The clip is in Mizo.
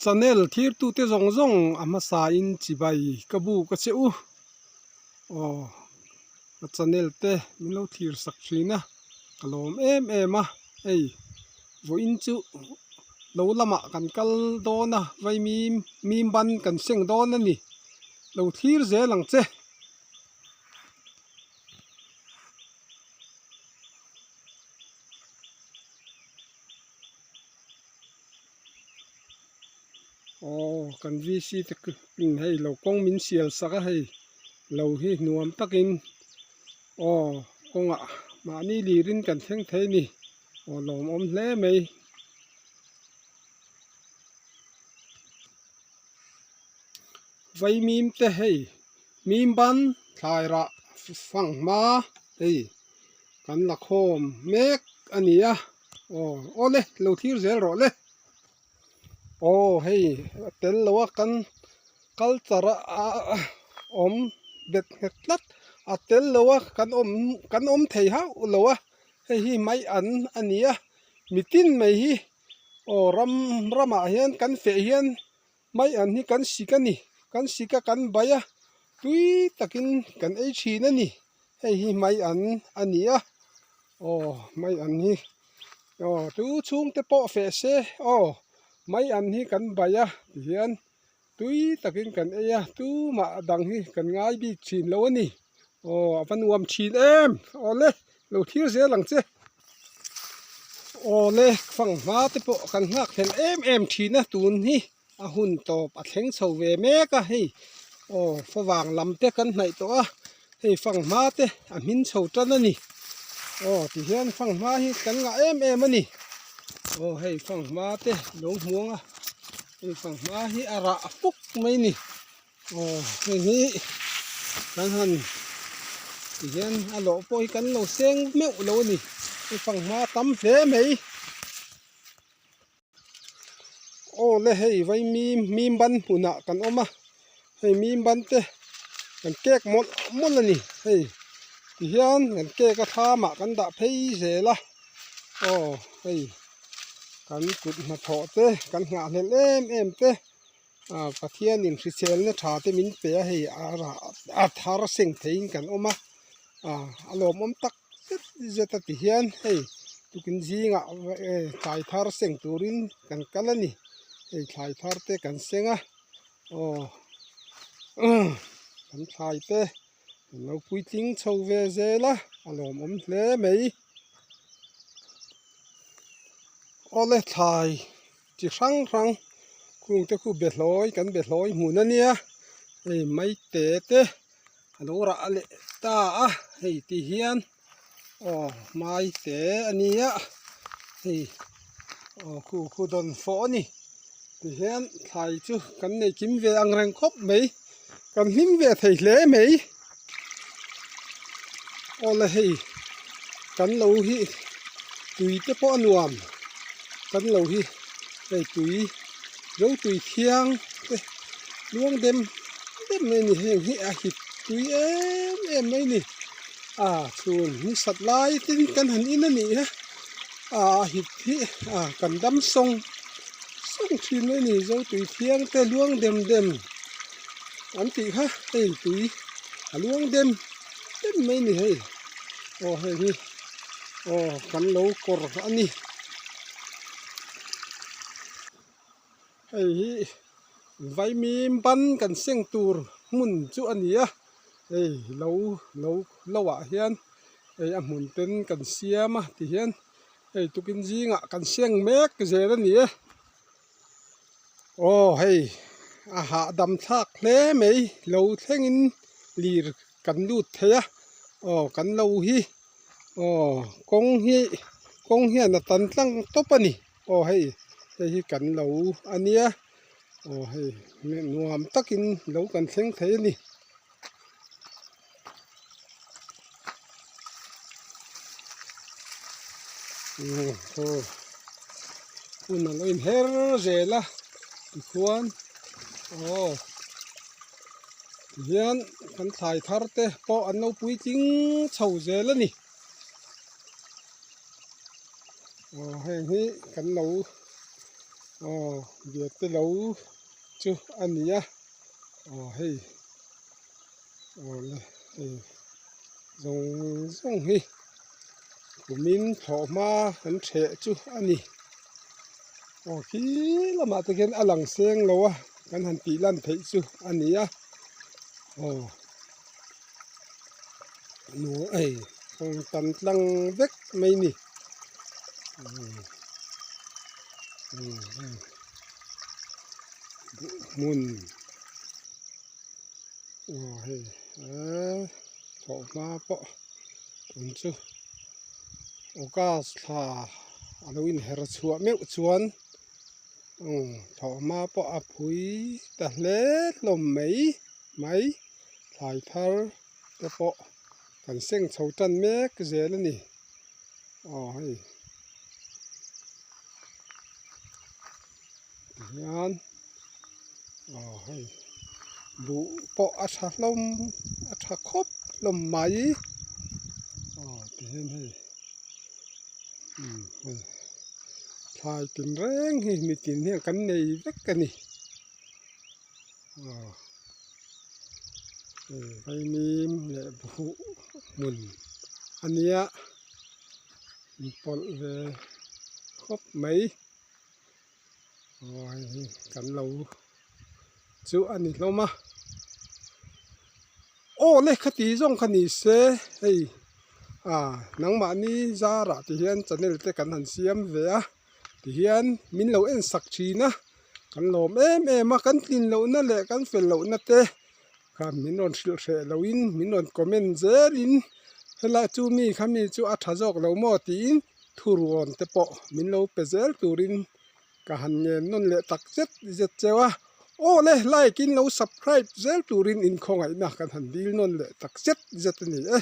Channel thirtute zawng zawng a hmasain chibai ka buk a che u. Aw ka channel te min lo thlir sak thin a, ka lawm em em a, hei vawiin chu lo lamah kan kal dawn a, vaimim mim ban kan seng dawn a ni, lo thlir zel ang che. Aw kan VC te hei lo kawng min sial sak a hei lo hi nuam takin aw kawngah mahni lirin kan thleng thei a ni aw lawmawm hle mai. Vaimim te hei mim ban thlai rah fang hma hei kan la khawm mek a ni a aw awle lo thlir zel rawh le aw hei a tel lo a kan culture a awm bet nghet tlat a tel lo a kan awm kan awm thei hauh lo a hei hi mai an a ni a mitin mai hi aw ram ramah hian kan feh hian mai an hi kan sik a ni kan sik a kan bai a tui takin kan ei thin a ni hei hi mai an a ni a aw mai an hi aw chu chhungte pawh feh se aw mai an hi kan bai a tihian tui takin kan ei a tumah dang hi kan ngai bik thin lo a ni aw a va nuam thin em awle lo thlir zel ang che awle fanghma te pawh kan nghak hlel em em thin a tun hi a hun tawp a thleng chho ve mek a hei aw favang lam te kan hnaih tawh a hei fanghma te a hmin chho tan a ni aw tihian fanghma hi kan ngah em em a ni aw hei fanghma te lo hmuang a hei fanghma hi a rah fuk mai a ni aw hei hi kan han tihian a lawh pawh hi kan lo seng meuh lo a ni hei fanghma tam hle mai. Aw le hei vai mim mim ban hmunah kan awm a hei mim ban te kan kek mawlh mawlh a ni hei tihian kan cake a thlamah kan dah phei zel a aw hei kan kut hnathawh te kan nghah hlelh em em te ah Pathianin hriselna tha te min pe a hei a rah a thar seng theiin kan awm a ah a lawmawm tak zet zet a ti hian hei tukin zingah thlai thar seng turin kan kal a ni hei thlai thar te kan seng a aw kan thlai te an lo puitling chho ve zel a a lawmawm hle mai awle thlai chi hrang hrang khung te khu behlawi kan behlawi hmun a nia hei maite te. A lo rah leh ta a hei ti hian aw hmai te a nia hei aw khu khu dawn fawh a ni ti hian thlai chu kan nei kim ve ang reng khawp mai kan hlim ve thei hle mai aw le hei kan lo hi tui te pawh a nuam kan lo hi hei tui zo tui thiang te luang dem dem mai a ni heng hi a hip tui em em mai a ni a chhun ni sat lai te kan han in a nih a a hip hi a kan dam sawng sawng thin mai a ni zo tui thiang te luang dem dem an tih kha hei tui a luang dem dem mai a ni hei aw heng hi aw kan lo kawr a ni. Hei hi vaimim ban kan seng tur hmun chu a ni a hei lo lo lo ah hian hei a hmun ten kan siam a ti hian hei tukin zingah kan seng mek zel a ni e aw hei a hahdam thlak hle mai lo thlengin lir kan lut thei a aw kan lo hi aw kawng hi kawng hian a tan tlang tawp a ni. Aw hei hei hi kan lo a nia aw hei nuam takin lo kan thleng thei a ni. Aw hun a lo inher zel a tichuan aw tihian kan thlai thar te pawh an lo puitling chho zel a ni. Aw heng hi kan lo Aw biate lo chu a ni a aw hei aw le hei zawng zawng hi kumin thlawh hma kan ṭheh chu a ni aw khi lamah te khian a lang seng lo a kan han tih lan theih chu a ni a aw nu hei kawng tan tlang vek mai ni. Hmun aw hei eee thlawh hma pawh tun chu August thla a lo inher chhuah meuh chuan umm thlawh hma pawh a phui ta hle hlawm mai mai thlai thar te pawh kan seng chho tan mek zel a ni. Aw hei tihian aw hei buh pawh a tha hlawm a tha khawp hlawm mai aw tihian hei umm hei thlai tin reng hi mitin hian kan nei vek a ni aw hei vaimim leh buh hmun a nia inpawlh ve khawp mai aw hei hi kan lo chu a ni hlawm a aw le khati zawng kha ni se hei ah nangmahni zarah ti hian channel te kan han siam ve a. Tihian min lo en sak thin a, kan lawm em em a, kan tlin lohna leh kan fel lohna te kha min rawn hrilh hreh loin min rawn comment zelin helai chu mi kha mi chu a tha zawk lo maw tiin thuruan te pawh min lo pe zel turin ka han ngen nawn leh tak zet zet cheu a, aw le like in lo subscribe zel turin inkhawngaihna kan han dil nawn leh tak zet zet a ni e.